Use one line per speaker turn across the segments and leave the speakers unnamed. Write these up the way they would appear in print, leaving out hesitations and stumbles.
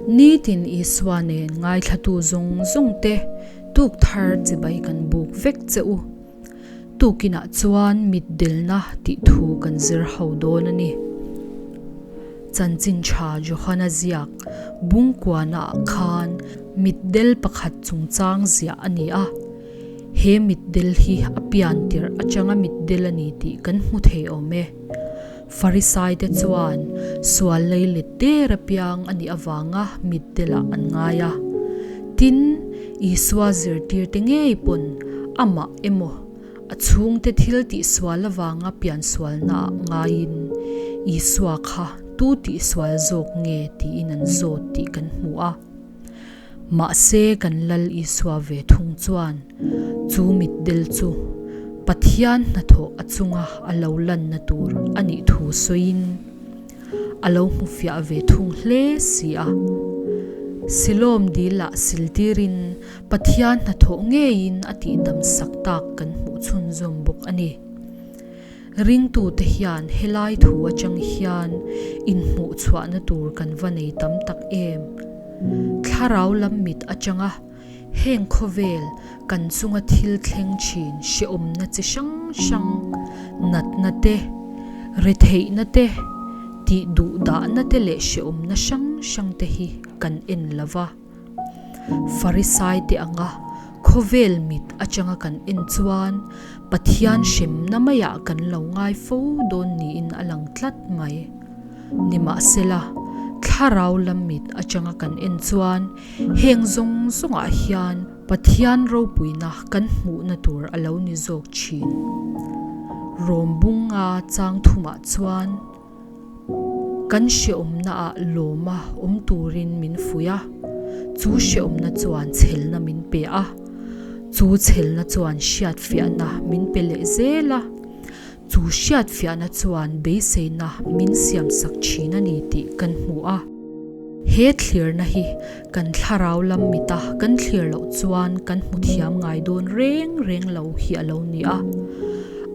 Nitin Isua nen ngaithlatu zawng zawng te tuk thar chibai kan buk vek che u. Tukinah chuan mitdelna tih thu kan zir ho dawn a ni. Chanchin tha Johana ziak Bungkuana ah khan mitdel pakhat chungchang ziah a ni a. He mitdel hi a pian tirh atanga mitdel a ni tih kan hmu thei awm e. Farisaite chuan sual lei let der apiang a nih avanga mitdelah an ngai a. Tin, Isua zirtirte ngei pawn amah emaw a chhungte thil tihsual avanga piansualnaah ngaiin Isua kha tu tihsual zawk nge tiin an zawt tih kan hmu a. Mahse kan Lal Isua ve thung chuan chu mitdel chu Pathian hnathawh a chunga a lo lanna tur a nih thu sawiin a lo hmu fiah ve thung hle si a. Silawm dil ah siltirin Pathian hnathawh ngeiin a tihdam sak tak kan hmuh chhunzawm bawk a ni. Ringtute hian helai thu atang hian inhmuh chhuahna tur kan va nei tam tak em? Thlarau lam mit atanga heng khawvel kan chunga thil thleng thin hrehawmna chi hrang hrang, natna te, retheihna te, tih duh dahna te leh hrehawmna hrang hrang te hi kan en lo va. Farisaite anga khawvel mit atanga kan en chuan Pathian hremna maiah kan lo ngai fo dawn niin a lang tlat mai. Nimahsela, thlarau lam mit atanga kan en chuan heng zawng zawngah hian Pathian ropuina kan hmuhna tur a lo ni zawk thin. Rawm bunga chang thumah chuan. Kan hrehawmnaah lawma awm turin min fuih a, chu hrehawmna chuan chhelna min pe a, chu chhelna chuan hriatfiahna min pe leh zel a, chu hriatfiahna chuan beiseina min siamsak thin a ni tih kan hmu a. He thlirna hi kan thlarau lam mita kan thlir loh chuan kan hmu thiam ngai dawn reng reng lo hi a lo ni a,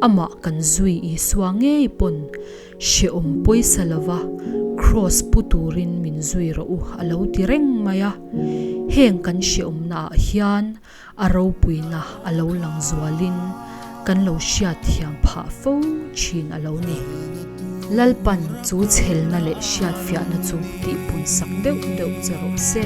amah kan zui Isua ngei pawn Hrehawm pawisa lova Kraws pu turin min zui rawh u a lo ti reng mai a, heng kan hrehawmna ah hian a ropuina a lo lang zualin kan lo hriatthiam phah fo thin a lo ni. Lalpan chu chhelna leh hriatfiahna chu tihpunsak deuh deuh che rawh se.